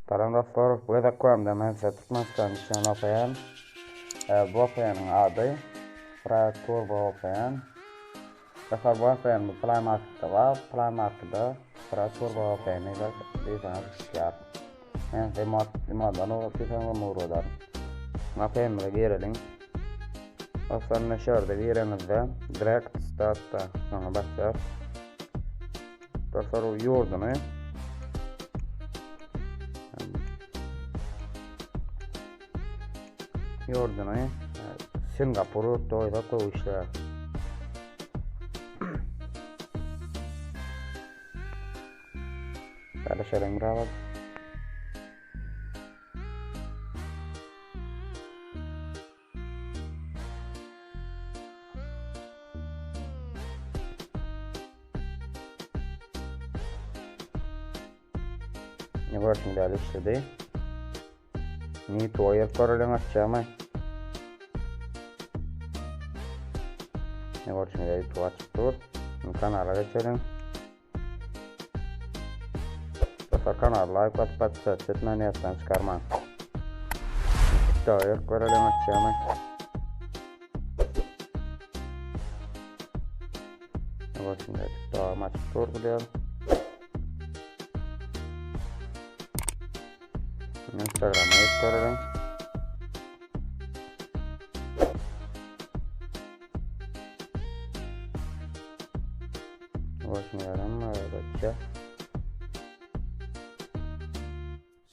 Salam dostlar, bu gezek kömde men size Türkmenistan düşen VPN. Bu VPN-iň ady Fry Turbo VPN. Dostlar bu VPN bu Play Marketde bar. Play Marketde Fry Turbo VPN diýseňiz çykýar. Men size imodan ugrat diýseňiz ugradaryn. VPN-imize gireliň. Dostlar ine şu ýerde gireňizde direct startda şoňa basýar. Dostlar ýurduny ýurduny Singapur ýurtda goýsak gowy işleýär. Garaşalyň biraz. Ne görsün däli işledi. Ni toýer göreliň açýamy? Ne görsün däli tu açyp dur. Kanala geçeliň. Dostlar kanala like basyp podpisat etmeni ýatdan çykarmaň. TikTok'a ýok göreliň açýamy. Evet şimdi TikTok'um açıp dur biliyorum. Instagram'a ýok göreliň. Başlayalım aradaca.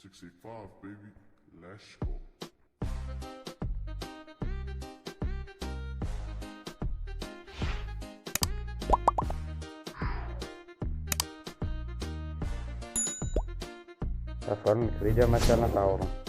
685 baby, let's go. Tasarım video mesela sağ olun.